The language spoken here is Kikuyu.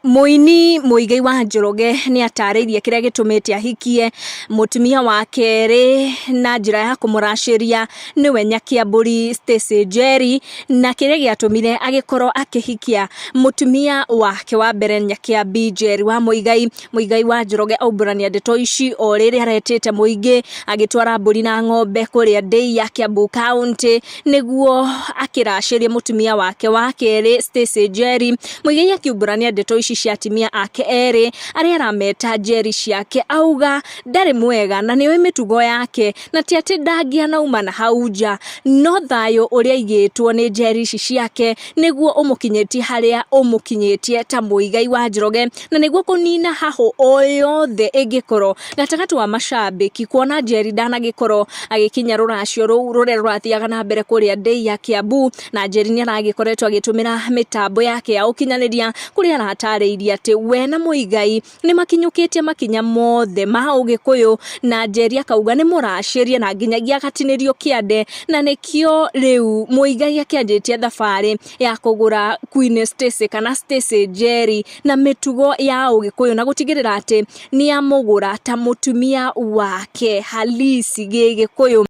Mũini Muigai wa Njoroge nĩ atarĩirie kĩrĩa gĩtũmĩte ahikie mũtumia wa kerĩ na njĩra ya kũmũracĩria nĩwe Nyakĩambũri Stacy Njeri, na kĩrĩa gĩatũmire agĩkorwo akĩhikia mũtumia wake wa mbere Nyakĩambi Njeri wa Muigai. Muigai wa Njoroge aumbũrania ndeto ici o rĩrĩa aretĩte mũingĩ agĩtwara mbũri na ng'ombe kũrĩa ndĩi ya Kiambu County nĩguo akĩracĩrie mũtumia wake wa kerĩ Stacy Njeri. Muigai akiumbũrania ndeto ici cia atimia ake erĩ arĩa arameta Njeri ciake, auga ndarĩ mwega na nĩoĩ mĩtugo yake na ti atĩ ndangĩanauma na hau nja, no thayũ ũrĩa aigĩtwo nĩ Njeri ici ciake nĩguo ũmũkinyĩtie harĩa ũmũkinyĩtie ta Muigai wa Njoroge, na nĩguo kũnina hahũ o yothe ĩngĩkorwo gatagatĩ wa macambĩki kuona Njeri ndanagĩkorwo agĩkinya rũracio rũu rũrĩa rũrathiaga na mbere kũrĩa ndĩi ya Kiambu, na Njeri nĩ aragĩkoretwo agĩtũmĩra mĩtambo yake ya ũkinyanĩria kũrĩa aratarĩirie atĩ we na Muigai nĩ makinyũkĩtie makinya mothe ma ũgĩkũyũ, na Njeri akauga nĩ mũracĩrie na nginyagia agatinĩrio kĩande, na nĩkĩo rĩu Muigai akĩanjĩtie thabarĩ ya kũgũra Queen Stacy kana Stacy Njeri na mĩtugo ya ũgĩkũyũ na gũtigĩrĩra atĩ nĩ amũgũra ta mũtumia wake halisi gĩgĩkũyũ.